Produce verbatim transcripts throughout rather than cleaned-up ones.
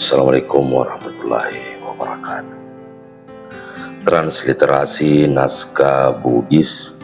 Assalamualaikum warahmatullahi wabarakatuh. Transliterasi naskah Bugis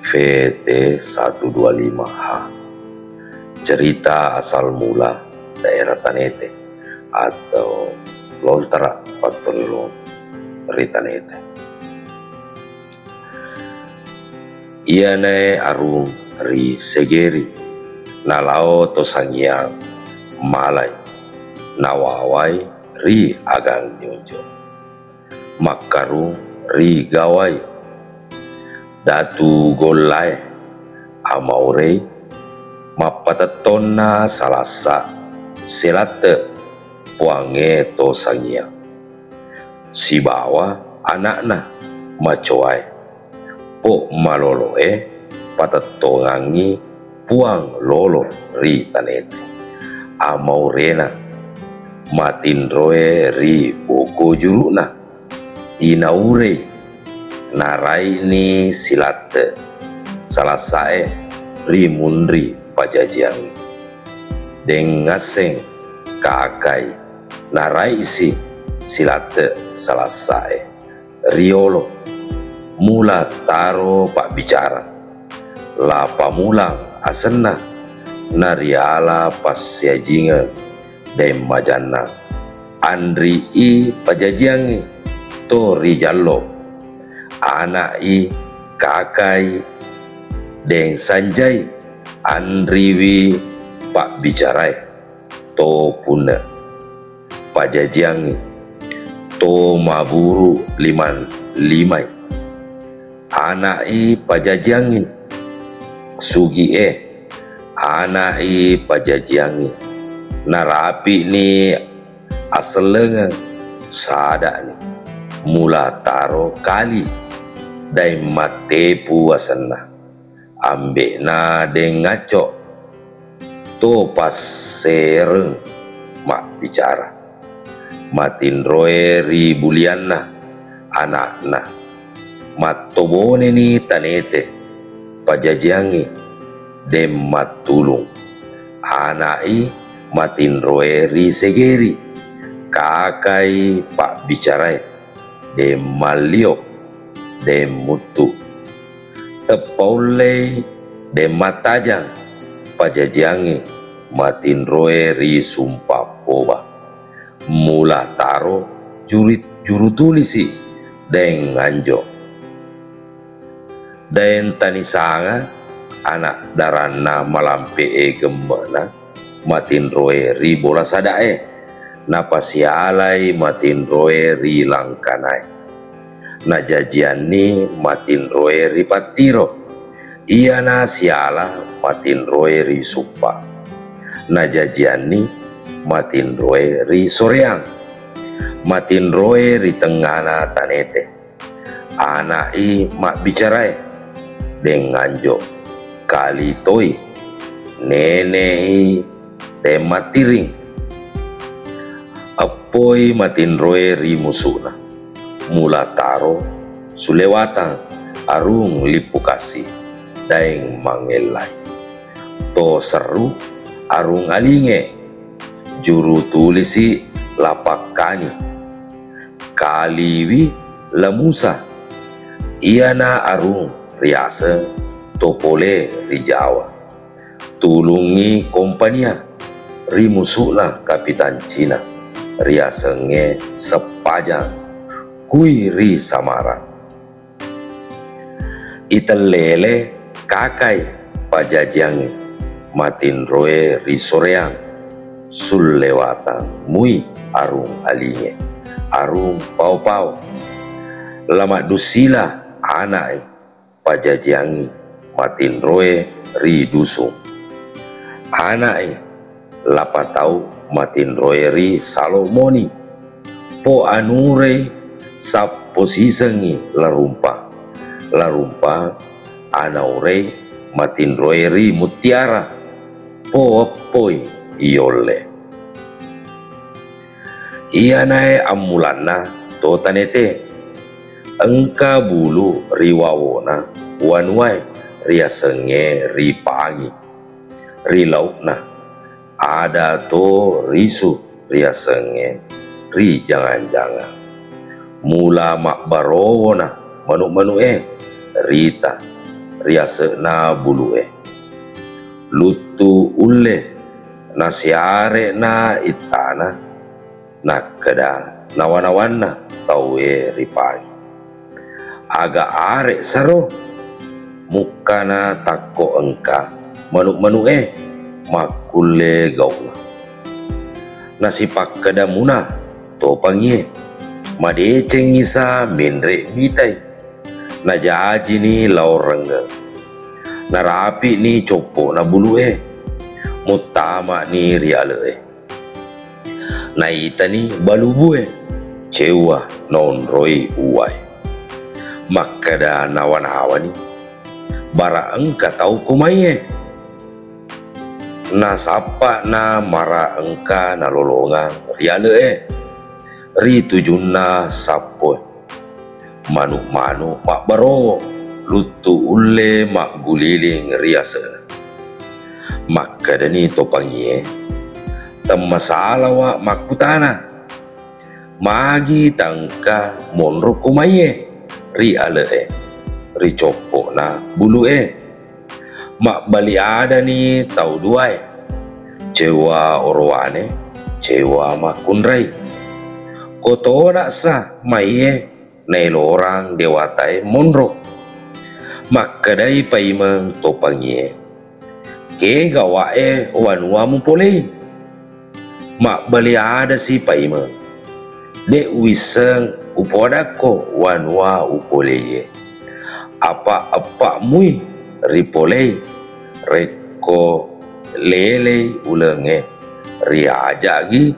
V T satu dua lima H. Cerita asal mula daerah Tanete atau Lontara Pattonilong ri Tanete. Iyanae arung ri Segeri, nalao to Sangiang malai, nawawai ri Agang Nyojo. Makkarung ri Gawai, Datu Gollae, amaurei, mappatettonna salassa selatte Puangnge to Sangiang. Sibawa ana'na macoae, Po maloloe patettongangngi Puang lolo ri Tanete. Amaurena matinroe ri boko juru'na. Inaurei narai'ni silatte salassae ri munri pajajiangngi. Dengngasseng kakai narai'si silatte salassae riolo. Mula taro pabbicara, La Pamulang asenna, nariala passiajingeng Demmajannang. Anri'i pajajiangngi to ri Jallo. Ana'i, kakai, Deng Sanjai, anriwi pabbicarae to punne. Pajajiangngi to maburu liman limai. Ana'i pajajiangngi Sugi'e, ana'i pajajiangngi narapi'ni asellengeng sada'ni. Mula taro Kali, Daeng Mattepu asenna. Ambe'na Deng Acco to passereng mabbicara. Matinroe ri bulianna ana'na. Mattoboneni Tanete, pajajiangngi Deng Mattulung. Ana'i matinroe ri Segeri, kakai pabbicarae Deng Mallio, Deng Muttu. Teppaullei Deng Mattajang, pajajiangngi matinroe ri Sumpappoba. Mula taro juri-, juru tulisi Deng Anjo. Daeng Tanisanga, ana' daranna malampe'e gemme'na, matinroe ri bola sada'e. Napasialai matinroe ri Langkanae. Najajianni matinroe ri Pattiro. Iyana siala matinroe ri Suppa. Najajianni matinroe ri Soreang. Matinroe ri tengngana Tanete. Ana'i mabbicarae Deng Anjo, Kali toi, nene'i Deng Mattiring. Eppoi matinroe ri musu'na. Mula taro sulewatang Arung Lippu Kassi, Daeng Mangellai. To serru Arung Alinge, juru tulisi La Pakkani. Kaliwi La Musa. Iyana arung riaseng to pole ri Jawa. Tulungngi kompania ri musu'na Kapitan Cina, riasengnge Seppajang, kui ri Samarang. Itellele kakai pajajiangngi matinroe ri Soreang, sullewatang mui Arung Alinge, Arung Pao-Pao. La Maddussila ana'i pajajiangngi matinroe ri Dusung. Ana'i La Patau matinroe ri Salomoni. Po anurei sappo sisengngi La Rumpang. La Rumpang anaurei matinroe ri Muttiara. Po eppoi iyolle. Iyanae ammulanna to Tanete. Engka bulu ri wawona wanuwae riasengnge Ripangi. Ri lau'na ada to risu riasengngé ri jangang-jangang. Mula mabbarowona manu'-manu'é rita riase'na bulu'é. Luttu ullé nasiare'na ittana, nakkeda nawa-nawanna tauwé ri pangi. Aga are' saro, mukkana takko engka manu'-manu'é makkullé gau'na. Nasipakkedamuna to pangié, madécéngngi sa ménré' mitai. Najajini lao rengngeng. Narapi'ni coppo'na bulu'é. Muttama'ni ri ale'é. Naitani balubué, céwa naonroi uwaé. Makkeda nawa-nawani, "Bara' engka tau ko maié." Nasappa'na mara engka nalolongang ri ale'é, ri tujunna sappoé. Manu'-manu' mabbarowo, luttu ullé magguliling ri ase'na. Makkedani to pangié, "Temmasalawa' makkutana, magi taengka monro ko maié ri ale'é, ri coppo'na bulu'é?" Mabbali adani tau duwaé, céwa orowané, céwa makkunrai. Ko tona'sa maié naélorang déwataé monro. Makkedai paimeng to pangié, "Kéga waé wanuwa mupoléi?" Mabbali adasi paimeng, "Dé' uwisseng upoadakko wanuwa upoléié. Apa' eppa' mui ripoléi, rékko léléi ulengngé, riaja'gi,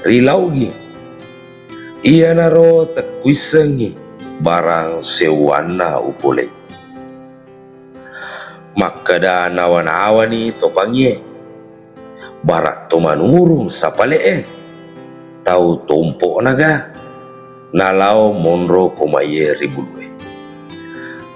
rilau'gi. Iyanaro tekkuwissengngi barang séuwanna upoléi." Makkeda nawa-nawani to pangié, "Bara' to manurung sapale'é, tau tompo'na ga nalao monro ko maié ri bulu'é.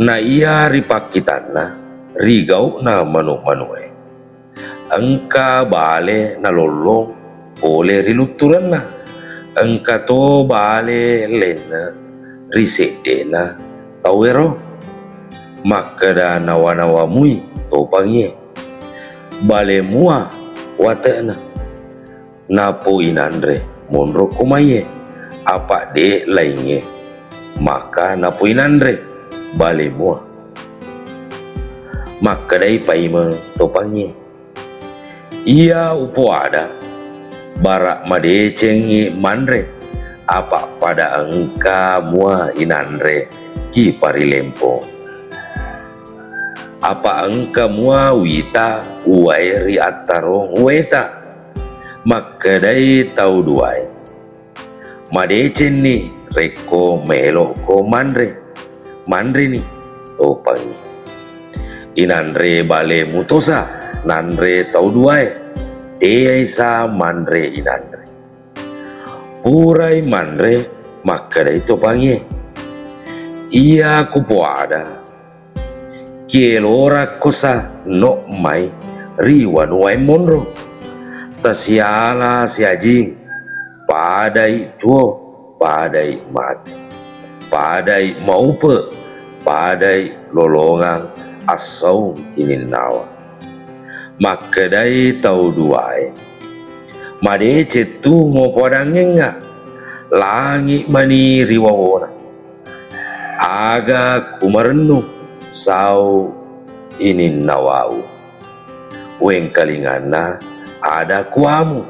Na iya ripakkitanna ri gau'na manu'-manu'é. Engka balé nalollong polé ri lutturenna, engka to balé lénne' ri seddéna tauwéro." Makkeda nawa-nawa mui to pangié, "Balé mua wate'na, napoinanré monro ko maié, apa' dé' laingngé maka napoinanré balé mua." Makkedai paimeng to pangié, "Iya upoada, bara' madécéngngi manré, apa' pada engka mua inanré ki parilémpong. Apa' engka mua wita uwaé ri attarong uwaéta." Makkedai tau duwaé, "Madécénni rékko maélo'ko manré." Manréni to pangié. Inanré balé mutosa nanré tau duwaé, téaisa manré inanré. Purai manré, makkedai to pangié, "Iya kupoada, kiélorakkosa no' mai ri wanuwaé monro. Tasiala siajing, padai tuwo, padai maté, padai maupe, padai lolongang assaung kininnawa." Makkedai tau duwaé, "Madécéng tu mopoadangngéngnga, langi' mani ri wawona. Aga kumarennu sau ininnawau. Wéngkalinganna ada kuwamu,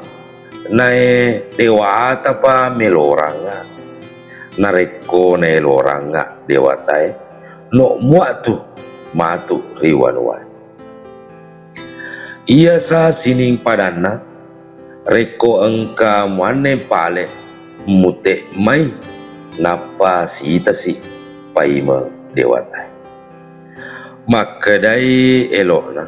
naé déwatapa mélorangnga. Narékko naélorangnga déwataé, no' mua tu matu ri wanuwaé. Iyasa sining padanna, rékko engka muanné palé, muté' mai, nappa sitasi paimeng déwataé." Makkedai élo'na,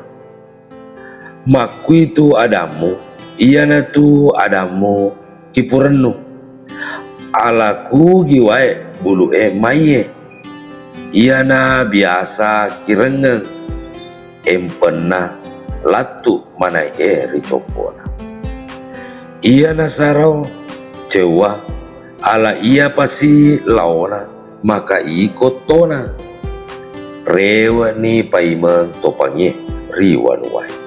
"Makkuitu adammu, iyanatu adammu kipurennu. Alakugi waé bulu'é maié, iyana biasa kirengngeng émpenna lattu manai'é ri coppo'na. Iya nasarao ceuwa, ala iyapasi laona maka iko tona. Rewe'ni paimeng topangnge ri wanuwae.